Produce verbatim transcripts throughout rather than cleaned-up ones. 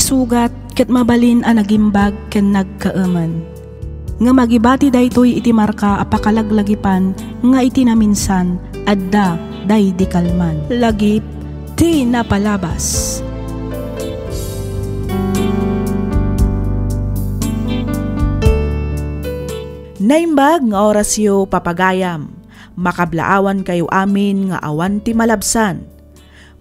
sugat ket mabalin a nagimbag ken nagkaemen. Ngem agibati daytoy iti marka a pakalaglagipan nga iti naminsan, adda daydi kalman. Lagip ti napalabas. Naimbag nga orasyo, papagayam. Makablaawankayo amin nga awan ti malabsan.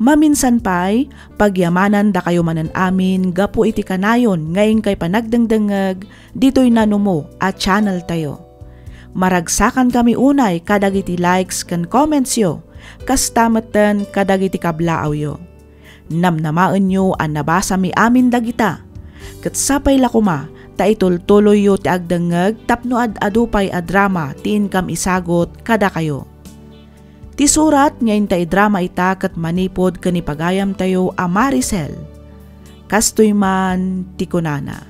Maminsan pay, pagyamanan dakayo manen amin gapu iti kanayon nga inkay panagdengdengngeg ditoy nanumo a channel tayo. Maragsakankami unay kadagiti likes ken commentsyo, kasta metten kadagiti kablaawyo. Namnamaenyo a nabasami amin dagita, ket sapay la koma ta itultuloyyo ti agdengngeg tapno ad-adu pay a drama ti inkam isagut kadakayo. Ti surat nga inta idrama ita ket manipud ken ni pagayamtayo a Maricel. Kastoy man ti kunana,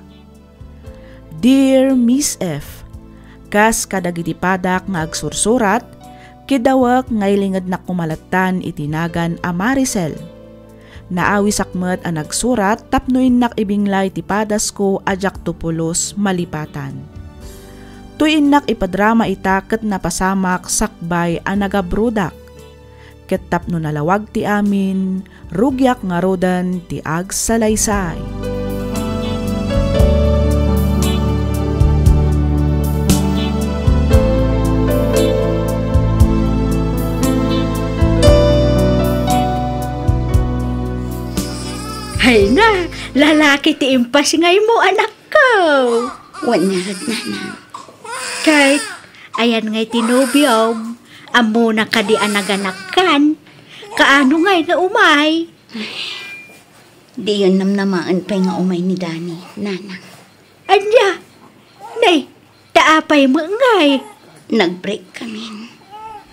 "Dear Miss F, kas kadagiti padak nga agsursurat, kidawek nga ilingednak koma lattan iti nagan a Maricel. Naawisak met a nagsurat tapno innak ibinglay ti padasko a diakto pulos malipatan. Toy innak ipadrama ita ket napasamak sakbay a nagabrodak. Ket tapno nalawag ti amin, rugiak ngaruden ti agsalaysay." Hay na, lalaki ti impasngaymo, anakko. Wen ngarud, nanang. Ket, ayan ngay ti nobiom? Ammona kadi a naganakkan? Kaano ngay nga umay? Diyon namnamaen pay nga umay ni Dani, nanang. Ania? Nay, ta apay met ngay? Nag-break kamin.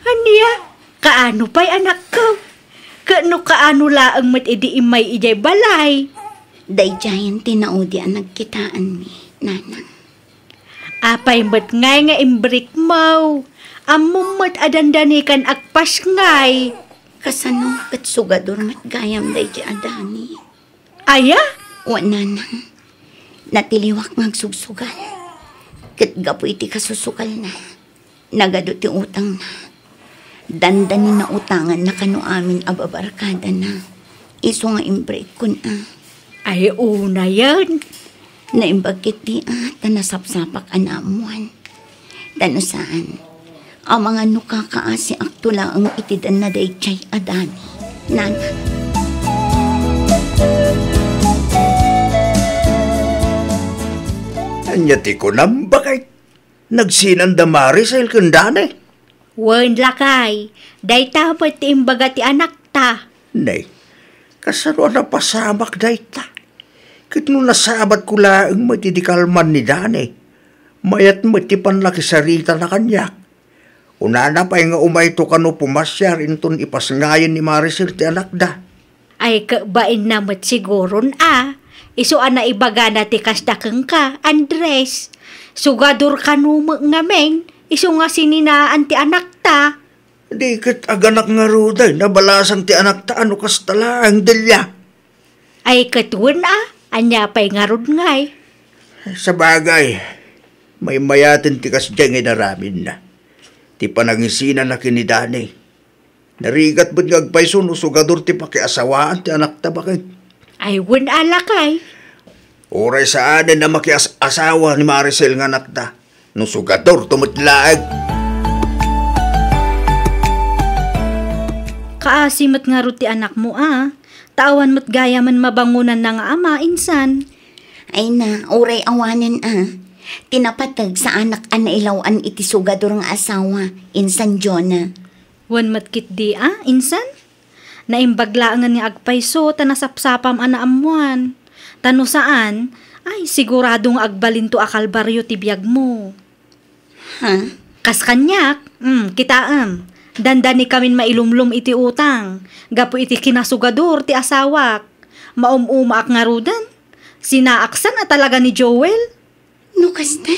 Ania? Kaano pay, anakko? Ket no kaano laeng met idi immay idiay balay? Daydiayen ti naudi a nagkitaanmi, nanang. Apay met ngay nga imbreakmo? Ammom met a dandanikan agpasngay. Kasano ket sugador met gayam daydi a Dani? Aya? Wen, nanang. Natiliwak nga agsugsugal. Ket gapu iti kasusugalna, nagadu ti utangna. Dandanin nautanganna kano amin a babarkadana. Isu nga imbreakkon a. Ay, unayen. Naimbag ketdi a ta nasapsapak a naammoan. Ta no saan, amangan no kakaasiakto laeng iti danna daydiay a Dani, nanang. Ania ti kunam, baket? Nagsinanda Maricel ken Dani? Wen, lakay, dayta met ti imbaga ti anakta. Nay, kasano a napasamak dayta? Ket no nasabatko laeng met idi kalman ni Dani, mayat met ti pannakisaritana kaniak. Kunana pay nga umayto kano pumasiar inton ipasngayen ni Maricel ti anakda. Ay, ket bainna met siguron a. Isu a naibagana ti kasta kenka, Andres. Sugador kano met ngamin, isu nga sininaan ti anakta. Di ket aganak ngaruden, nabalasan ti anakta a no kasta laeng, Delia. Ay, ket wen a, ania pay ngarud ngay? Sabagay, maymayaten ti kasdiay nga inaramidna. Ti panangisinana ken ni Dani. Narigat met nga agpayso no sugador ti pakiasawaan ti anakta, baket. Ay, wen a, lakay. Uray saanen a makias-asawa ni Maricel nga anakda, no sugadorto met laeng. Kaasi met ngarud ti anakmo a, ta awan met gayamen mabangonanna nga ama, insan. Ay na, uray awanen a. Ti napateg, saanak a nailaw-an iti sugador nga asawa, insan Jonah. Wen met ketdi a, insan? Naimbag laengen nga agpayso ta nasapsapam a naammoan. Ta no saan, ay, sigurado nga agbalinto a kalbario ti biagmo. Ha? Kas kaniak, mm, kitaem, dandanikamin mailumlom iti utang, gapu iti kinasugador ti asawak. Maum-umaak ngaruden. Sinaaksan a talaga ni Joel. No kasta,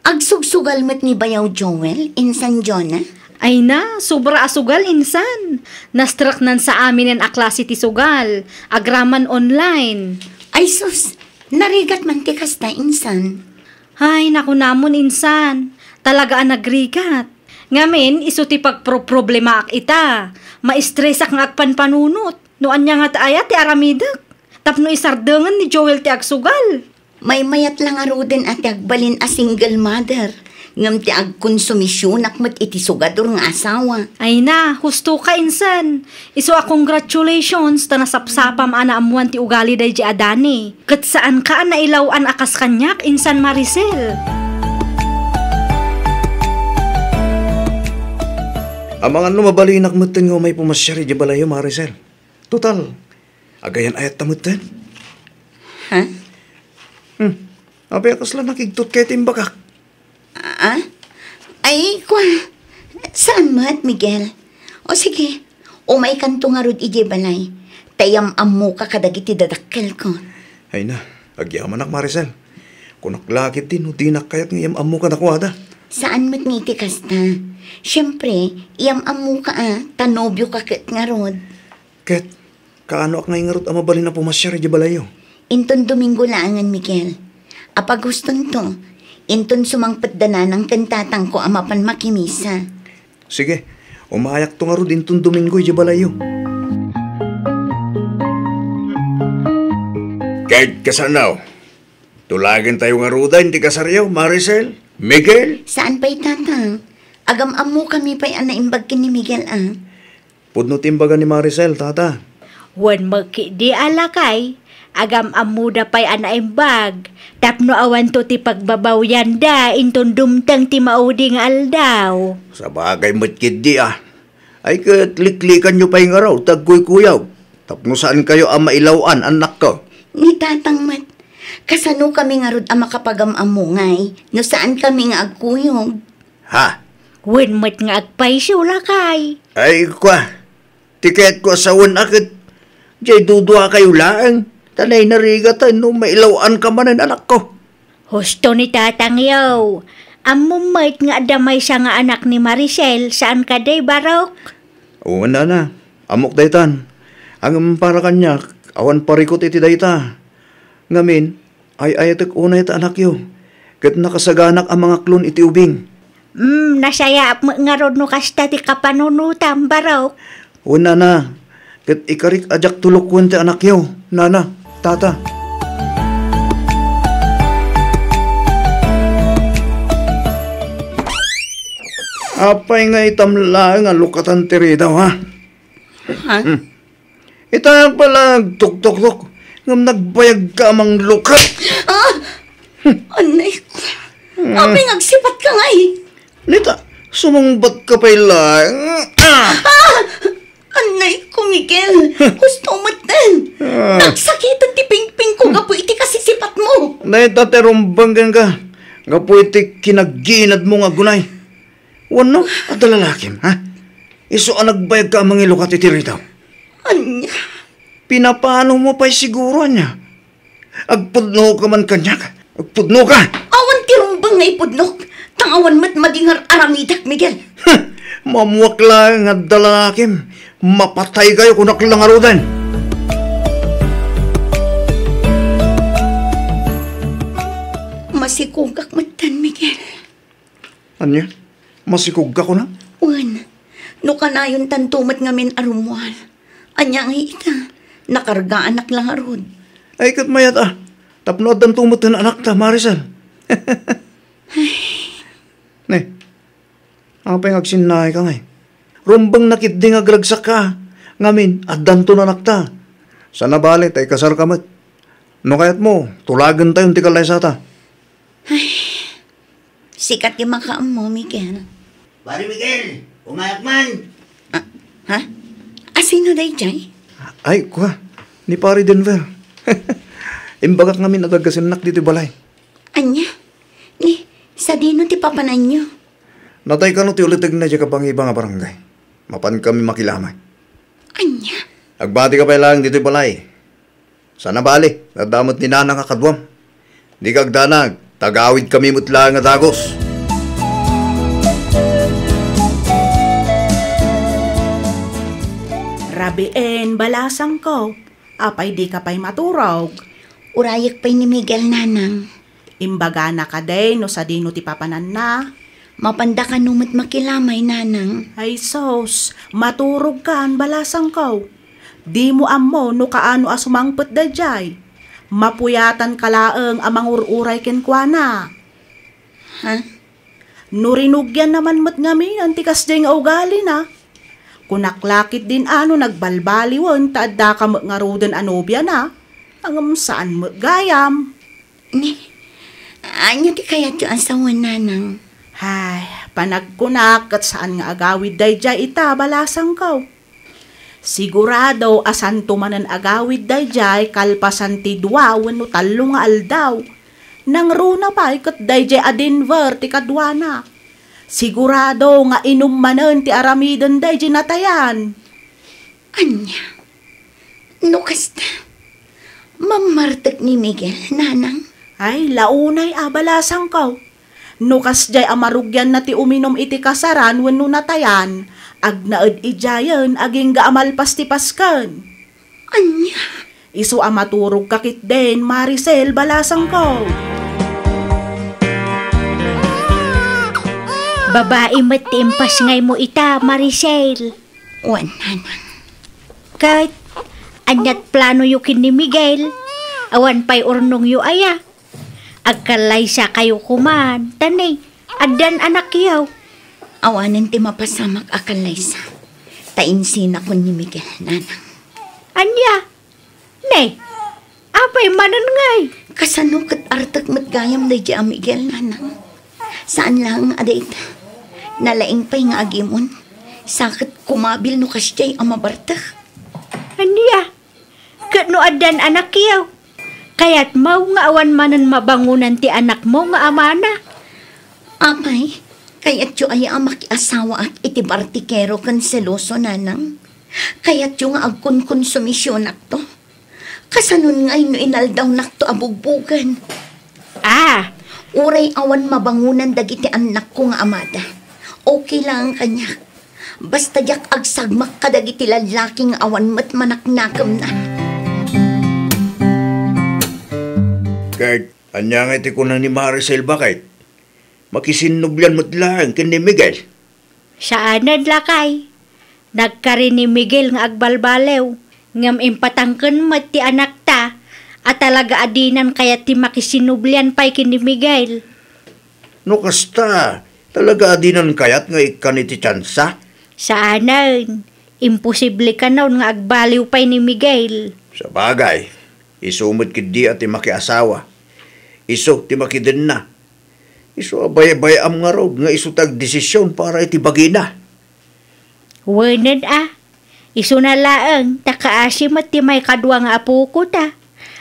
agsugsugal met ni bayaw Joel, insan Jonah? Ay na, sobra a sugal, insan. Nastraknan sa aminen a klase ti sugal, agraman online. Ay sus, narigat man ti kasta, insan. Ay, nakunamon, insan. Talaga a nagrigat. Ngamin, isu ti pagproproblemaak ita. Maistresak nga agpanpanunot. No ania nga ti aya ti aramidek? Tapno isardengen ni Joel ti agsugal. Maymayat la ngaruden a ti agbalin a single mother, ngem ti agkonsumisionak met iti sugador nga asawa. Ay na, husto ka, insan. Isu a congratulations ta nasapsapam a naammoan ti ugali daydi a Dani. Ket saanka a nailaw-an a kas kaniak, insan Maricel. Amangan no mabalinak metten nga umay pumasiar idiay balayyo, Maricel. Total, agayan-ayatta metten. Ha? Hmm. Apay a kasla nakigtot ka iti imbagak? Ah? Ay, kua. Saan met, Miguel? O sige, umaykanto ngarud idiay balay. Ta iyam-ammoka kadagiti dadakkelko. Ay na, agyamanak, Maricel. Kunak la ketdi no dinak kayat nga iyam-ammo kadakuada. Saan met nga iti kasta. Siempre, iyam-ammoka a, ta nobioka ket ngarud. Ket, kaanoak ngay ngarud a mabalin a pumasiar idiay balayyo? Inton Domingo laengen, Miguel. Apay gustonto, inton sumangpet da nanang ken tatangko a mapan makimisa. Sige, umayakto ngarud inton Domingo idiay balayyo. Ket kasano? Tulagentayo ngaruden ti kasaryo, Maricel, Miguel? Saan pay, Tatang. Agam-ammokami pay a naimbag ken ni Miguel, a. Pudno ti imbaga ni Maricel, Tata. Wen met ketdi a lakay, agam-ammoda pay a naimbag, tapno awanto ti pagbabawyanda inton dumteng ti maudi nga aldaw. Sabagay met ketdi, a. Ay ket liklikanyo pay ngarud ti agkuykuyog, tapno saankayo a mailaw-an, annakko. Ni Tatang met, kasanokami ngarud a makapagam-ammo ngay no saankami nga agkuyog? Ha? Wen met nga agpayso, lakay. Ay, kua, ti kayatko a sawen a ket diay duduakayo laeng, ta nainarigatan no mailaw-anka manen, anakko. Husto ni Tatangyo. Ammom met nga adda maysa nga anak ni Maricel, saan kadi, Barok? Wen, nana. Ammok daytan. Ngem para kaniak, awan parikut iti dayta. Ngamin, ay-ayatek unay ta anakyo, ket nakasaganak a mangaklon iti ubing. Mm, nasayaat met ngarud no kasta ti kapanunotam, Barok. Wen, nana, ket ikarik a diak tulokuen ti anakyo, nana, tata. Apay nga itam laeng a lukatan ti ridaw, ha? Ha? Hmm. Ita pala agtuktoktok, ngem nagbayagka a manglukat. Ah! Anay ko. Hmm. Apay nga agsipatka ngay? Nita, sumungbatka pay laeng. Ah! Ah! Anay ko, Miguel. Husto metten. Ah. Nagsakiten ti pingpingko gapu iti kasisipatmo. Dayta ti rumbeng kenka. Gapu iti kinagginadmo nga agunay. Wenno, adda lalakim, ha? Isu a nagbayagka a mangilukat iti ridaw. Ania? Pinapaanomo pay siguro, ania? Agpudnoka man kaniak. Agpudnoka! Awan ti rumbeng nga ipudnok. Ta awan met madi nga ar-aramidek, Miguel. Huh! Mammuak laeng nga adda lalakim. Mapataykayo, kunak la ngaruden. Masikogak metten, Miguel. Ania? Masikogka, kuna? Wen, no kanayon tanto met ngamin a rummuar. Ania ngay ita? Nakargaanak la ngarud. Ay, ket mayat a. Tapno addanto met ti anakta, Maricel. Ne, apay nga agsinnaayka ngay? Rumbengna ketdi nga agragsakka. Ngamin, addanto ti anakta. Saan a bale ta ikasarka met. No kayatmo, tulagentayon ti kallaysata. Ay, sika ti makaammo, Miguel. Pare Miguel, umayak man. Ah, ha? Asino daydiay? Ay, kua, ni Pare Denver. Imbagak ngamin a daggasennak ditoy balay. Ania? Ni, sadino ti papananyo? Natay kano ti ulitegna diay kapangiba nga barangay. Mapankami makilamay. Ania? Agbatika pay laeng ditoy balay. Saan a bale, adda met ni Nana nga kaduam. Dika agdanag, ta agawidkami met laeng a dagus. Rabien, balasangko, apay dika pay maturog? Urayek pay ni Miguel, nanang. Imbagana kadi no sadino ti papananna? Mapanda kano met makilamay, nanang. Ay sus, maturogkan, balasangko. Dimo ammo no kaano a sumangpet daydiay. Mapuyatanka laeng a mangur-uray kenkuana. Ha? No rinugianna man met ngamin ti kasdiay nga ugalina. Kunak la ketdin a no nagbalbaliwen ta addaka met ngaruden a nobiana, ngem saan met gayam. Ni, ania ti kayatyo a sawen, nanang? Hay, panagkunak ket saan nga agawid daydiay ita, balasangko. Sigurado a santo manen agawid daydiay kalpasan ti dua wenno tallo nga aldaw. Nangruna pay ket daydiay a Denver ti kaduana. Sigurado nga inum manen ti aramiden daydiay natayan. Ania? No kasta, mammartek ni Miguel, nanang? Ay, launay a balasangko. No kasdiay a marugianna ti uminum iti kasaran wenno natayan, agnaed idiayen agingga a malpas ti pasken. Ania? Isu a maturogka ketdin, Maricel, balasangko. Babai met ti impasngaymo ita, Maricel. Wen, nanang. Ket, aniat planoyo ken ni Miguel? Awan pay urnongyo aya? Agkallaysakayo koman, ta ne, addan anakyo. Awanen ti mapasamak a kallaysa, ta insinakon ni Miguel, nanang. Ania? Ne, apay manen ngay? Kasano ket artek met gayam daydiay a Miguel, nanang? Saan laeng a dayta. Nalaing pay nga agimon. Sa ket kumabil no kasdiay a mabartek. Ania? Ket no addan anakyo, kayatmo nga awan manen mabangonan ti anakmo nga amana? Apay, kayatyo aya a makiasawaak iti bartikero ken seloso, nanang? Kayatyo nga agkonkonsumisionakto? Kasanon ngay no inaldawnakto a bugbogen? Ah! Uray awan mabangonan dagiti annakko nga amada. Okay lang kaniak. Basta diak agsagmak kadagiti lallaki nga awan met manaknakemna. Ket ania ngay ti kuna ni Maricel, baket? Makisinnublian met laeng ken ni Miguel? Saanen, lakay. Nagkari ni Miguel nga agbalbaliw, ngem impatangken met ti anakta a talaga a dinan kayat ti makisinnublian pay ken ni Miguel. No kasta, talaga a dinan kayat nga ikkan iti tiansa? Saanen. Imposible kanon nga agbaliw pay ni Miguel. Sabagay, isu met ketdi a ti makiasawa. Isu ti makidenna. Isu a baybay-am ngarud nga isu ti agdesisyon para iti bagina. Wenen a, isuna laeng ta kaasi met ti maikadua nga apoko ta.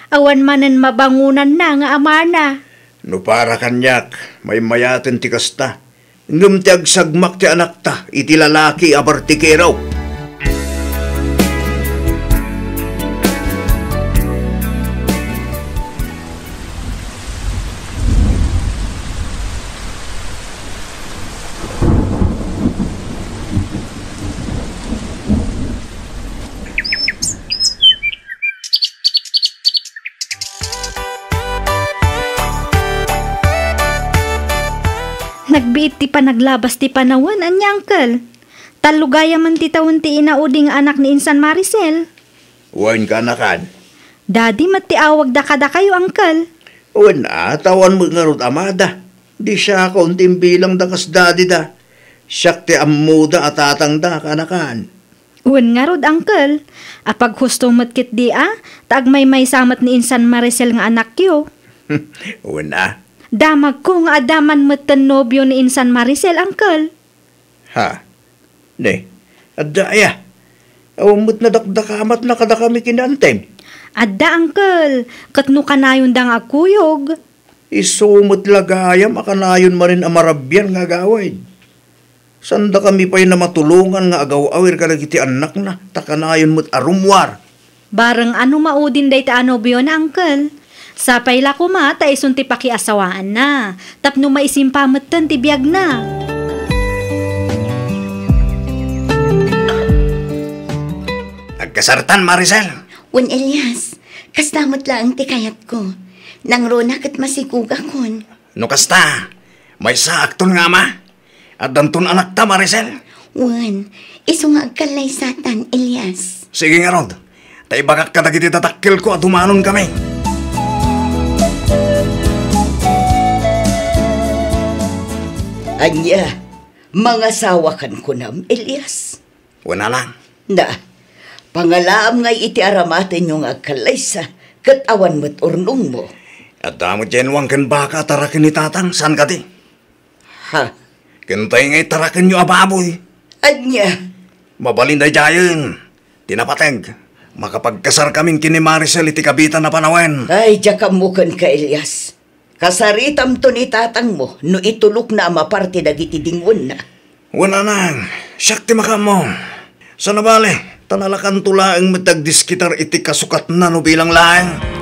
Awan manen mabangonanna nga amana. No para kaniak, maymayaten ti kasta. Ngem ti agsagmak ti anakta iti lalaki a bartikero. Nagbiit ti panaglabas ti panawen, ania, Uncle? Tallo gayamen ti tawen ti inaudi nga anak ni insan Maricel. Wen, kaanakan. Dadi met ti awagda kadakayo, Uncle. Wen, a, ta awan met ngarud amada. Di siakon ti imbilangda kas dadida. Siak ti ammoda a tatangda, kaanakan. Wen ngarud, Uncle. Apaghusto met ketdi a, ta agmaymaysa met ni insan Maricel nga anakyo. Wen a. Damagko nga adda man metten nobio ni insan Maricel, Uncle. Ha? Ne, adda aya? Awan met nadakdakamatna kadakami ken ni Antem? Adda, Uncle. Ket no kanayonda nga agkuyog. Isu met la gayam a kanayon manen a marabian nga agawid. Saan dakami pay a matulongan nga agaw-awir kadagiti annakna, ta kanayon met a rummuar. Bareng a no maudin dayta a nobiona, Uncle. Sapay la koma ta isun ti pakiasawaanna, tapno maisimpa metten ti biagna. Agkasartan, Maricel. Wen, Elias, Kasta met laeng ti kayatko. Nangruna ket masigugakon. No kasta, maysaakton nga ama. Addanton anakta, Maricel. Wen, isu nga agkallaysatan, Elias. Sige ngarud, ta ibagak kadagiti dadakkelko a dumanonkami. Ania, mangasawakan kunam, Elias? Wen, nanang. Na, pangalaam ngay iti aramatenyo nga agkallaysa, ket awan met urnongmo. Adda met diay inwang ken baka a taraken ni tatang, saan kadi? Ha? Ken tay nga itarakenyo a baboy. Ania? Mabalin daydiayen ti napateg. Makapagkasarkamin ken ni Maricel iti kabitan a panawen. Ay, diak ammo kenka, Elias. Kasaritamto ni tatangmo no itulokna a maparti dagiti dingwenna. Wen, nanang, siak ti makaammo. Saan a bale, ta nalakanto laeng met ti agdiskitar iti kasukatna no bilang laeng.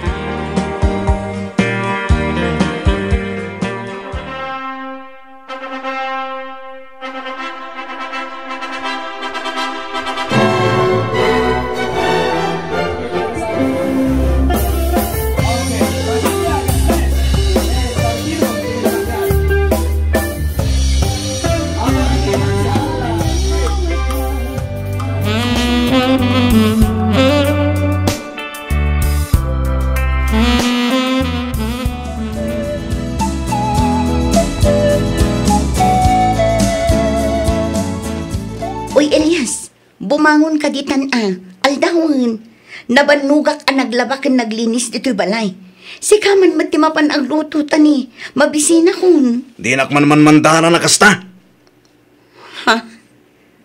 Uy, Elias, bumangon ka ditan a. Aldawen. Nabannogak a naglaba ken naglinis ditoy balay. Sika man met ti mapan agluto ta ni mabisinakon. Dinak man manmandanan a kasta. Ha?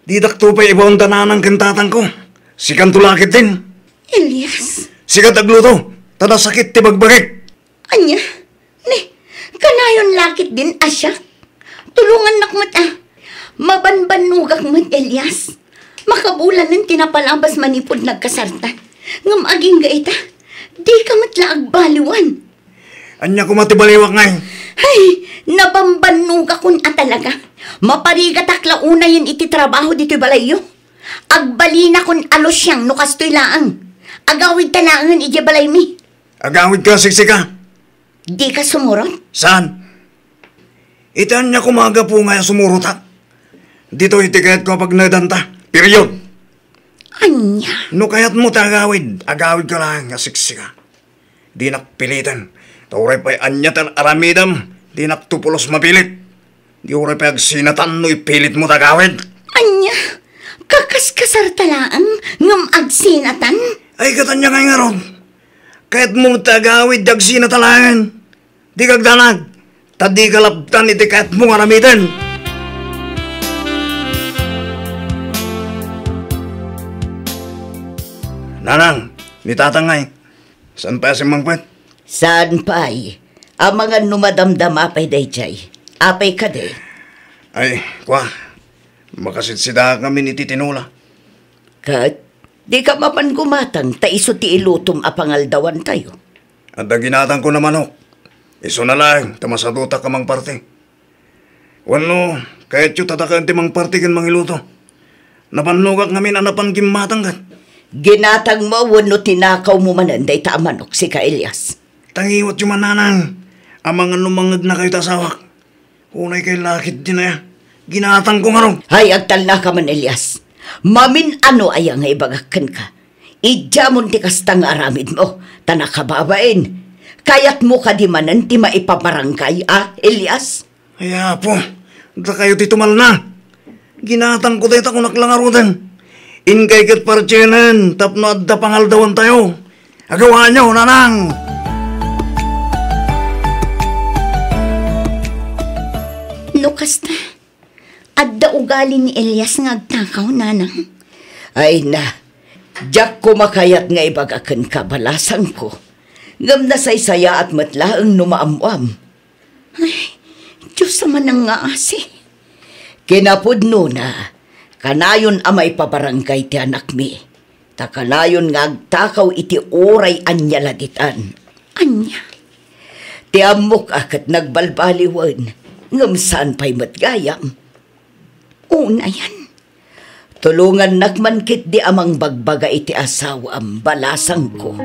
Didak to pay ibaon da nanang ken tatangko. Sikanto la ketdin. Elias. Sika ti agluto, ta nasakit ti bagbagik. Ania? Ni, kanayon la ketdin a siak? Tulongannak met a. Mabanbannogak met, Elias. Makabulanen ti napalabas manipud nagkasartan. Ngem agingga ita, dika met la agbaliwan. Ania koma ti baliwak ngay? Ay, nabambannogakon a talaga. Maparigatak la unayen iti trabaho ditoy balayyo. Agbalinakon a lusiang no kastoy laeng. Agawidta laengen idiay balaymi. Agawidka, siksika. Dika sumurot? Saan? Iti ania koma a gapu nga sumurotak? Ditoy ti kayatko a pagnedanta. Period. Ania? No kayatmo ti agawid, agawidka laeng nga siksika. Dinak piliten. Ta uray pay ania ti aramidem, dinak to pulos mapilit. Di uray pay agsinatan no ipilitmo ti agawid. Ania? Kakaskasarta laeng ngem agsinatan? Ay, ket ania ngay ngarud? Kayatmo met ti agawid, agsinata laeng. Dika agdanag, ta dika lapdan iti kayatmo nga aramiden. Nanang, ni tatang ngay, saan pay a simmangpet? Saan pay. Amangan no madamdama pay daydiay. Apay kadi? Ay, kua, makasidsidaak ngamin iti tinola. Ket, dika mapan gumatang ta isu ti ilutom a pangaldawantayo. Adda ginatangko a manok. Isuna laeng ta masadutak a mangparti. Wenno, kayatyo ta dakaen ti mangparti ken mangiluto? Nabannogak ngamin a napan gimmatang ket. Ginatangmo wenno tinakawmo manen dayta a manok, sika Elias? Tangiwatyo man, nanang. Amangan no mangngegnakayo ti asawak. Unay kay lakit din aya. Ginatangko ngarud. Hay, agtalnaka man, Elias. Mamin-ano aya nga ibagak kenka? Idiamon ti kasta nga aramidmo, ta nakababain. Kayatmo kadi manen ti maipabarangay, a, Elias? Ay, Apo, dakayo ti tumalna. Ginatangko dayta kunak la ngaruden. Inkay ket partienen tapno adda pangaldawantayo. Agawayo, nanang! No kasta, adda ugali ni Elias nga agtakaw, nanang? Ay na, diak koma kayat nga ibaga kenka, balasangko. Ngem nasaysayaat met laeng no maammoam. Ay, Diyos a manangngaasi. Kinapudnona, kanayon a maipabarangay ti anakmi. Ta kanayon nga agtakaw iti uray ania la ditan. Ania? Ti ammok a ket nagbalbaliwen, ngem saan pay met gayam. Unayen. Tulongannak man ketdi a mangbagbaga iti asawam, balasangko.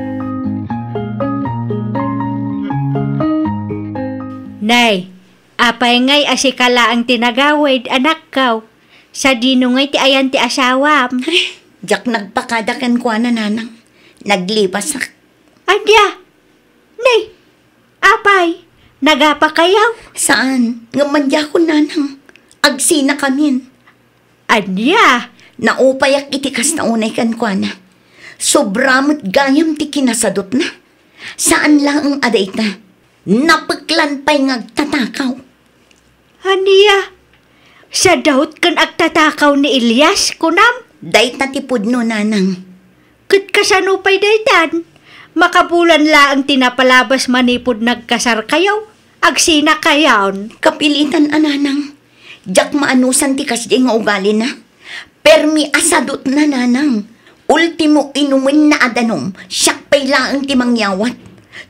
Nay, apay ngay a sika laeng ti nagawid, anakko? Sadino ngay ti ayan ti asawam? Ay, diak nagpakada kenkuana, nanang. Naglipasak. Ania? Nay, apay, nagapakayaw? Saan, ngem madiakon, nanang. Agsinakamin. Ania? Naupayak iti kasta unay kenkuana. Sobra met gayam ti kinasadutna. Saan laeng a dayta. Napeklan pay nga agtatakaw. Ania? Sadaut ken agtatakaw ni Elias, kunam? Dayta ti pudno, nanang. Ket kasano pay daytan? Makabulan laeng ti napalabas manipud nagkasarkayo, agsinakayon. Kapilitan a, nanang. Diak maanusan ti kasdiay nga ugalina. Permi a sadutna, nanang. Ultimo, inumenna a danum, siak pay laeng ti mangyawat.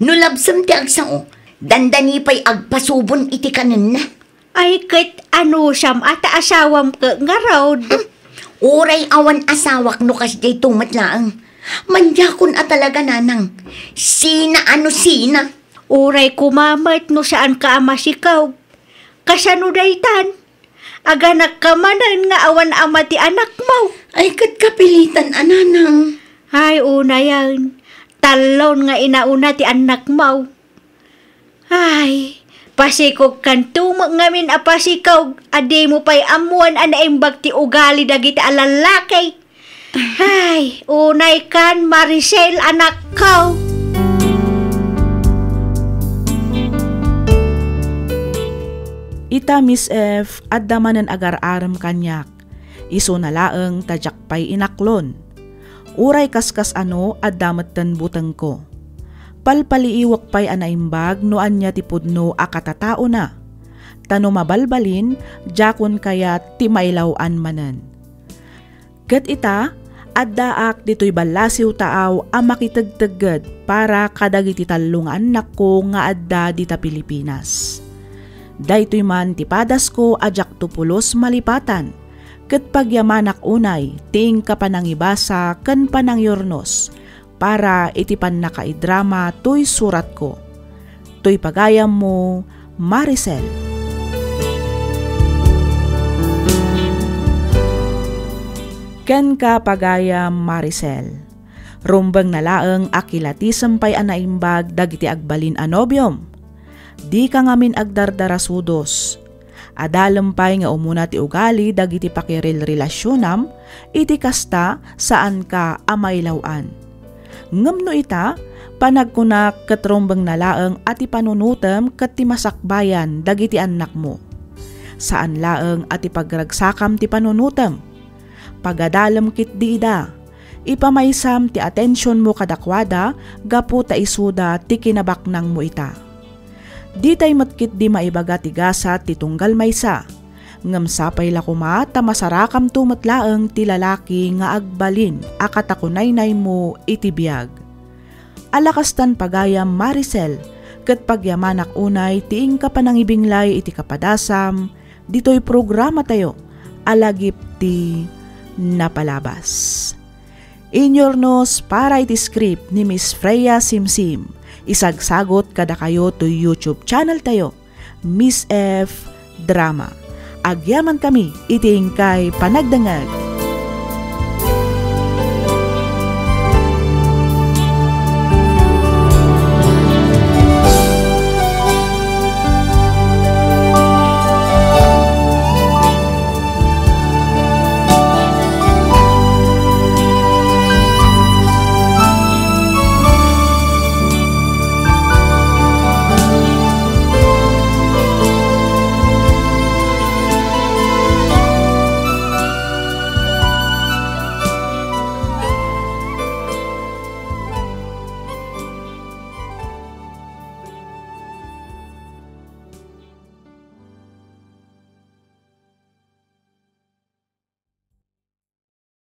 No labsem ti agsao, dandani pay agpasubon iti kanenna. Ay, ket anusam a ta asawam ket ngarud? Hmm. Uray awan asawak no kasdiay to met laeng. Madiakon a talaga, nanang. Sina a no sina? Uray koma met no saanka a masikog. Kasano daytan? Aganakka manen nga awan ama ti anakmo. Ay, ket kapilitan a, nanang. Ay, unayen. Tallon nga inauna ti annakmo. Ay, pasikogkanto met ngamin a pasikog a dimo pay ammoen a naimbag ti ugali dagiti a lallaki. Ay, unaykan, Maricel, anakko. Ita, Miss F, adda manen agar-arem kaniak. Isuna laeng ta diak pay inaklon. Uray kaskas-ano, adda metten butengko. Palpaliiwek pay a naimbag no ania ti pudno a katataona. Ta no mabalbalin, diakon kayat ti mailaw-an manen. Ket ita, addaak ditoy ballasiw taaw a makitegtegged para kadagiti tallo nga annakko nga adda dita Pilipinas. Daytoy man ti padasko a diakto pulos malipatan, ket pagyamanak unay ti inka panangibasa ken panangyurnos para iti pannakaidrama toy suratko. Toy pagayammo, Maricel. Kenka, pagayam Maricel. Rumbengna laeng a kilatisem pay a naimbag dagiti agbalin a nobiom. Dika ngamin agdardarasudos. Adalem pay nga umuna ti ugali dagiti pakirelrelasionam, iti kasta, saanka a mailaw-an. Ngem no ita, panagkunak ket rumbengna laeng a ti panunotem ket ti masakbayan dagiti annakmo. Saan laeng a ti pagragsakam ti panunotem. Pagadalem ketdi ida. Ipamaysam ti atensionmo kadakuada gapu ta isuda ti kinabaknangmo ita. Ditay met ketdi maibaga ti gasat ti tunggal maysa, ngem sapay la koma ta masarakamto met laeng ti lalaki nga agbalin a katakunaynaymo iti biag. Ala kastan pagayam, Maricel, ket pagyamanak unay ti inka panangibinglay iti kapadasam ditoy programatayo a Lagip ti Napalabas. Inyurnos para iti script ni Miss Freya Simsim. Isagsagot kadakayo toy YouTube channel tayo, Miss F Drama. Agyamankami iti inkay panagdengngeg.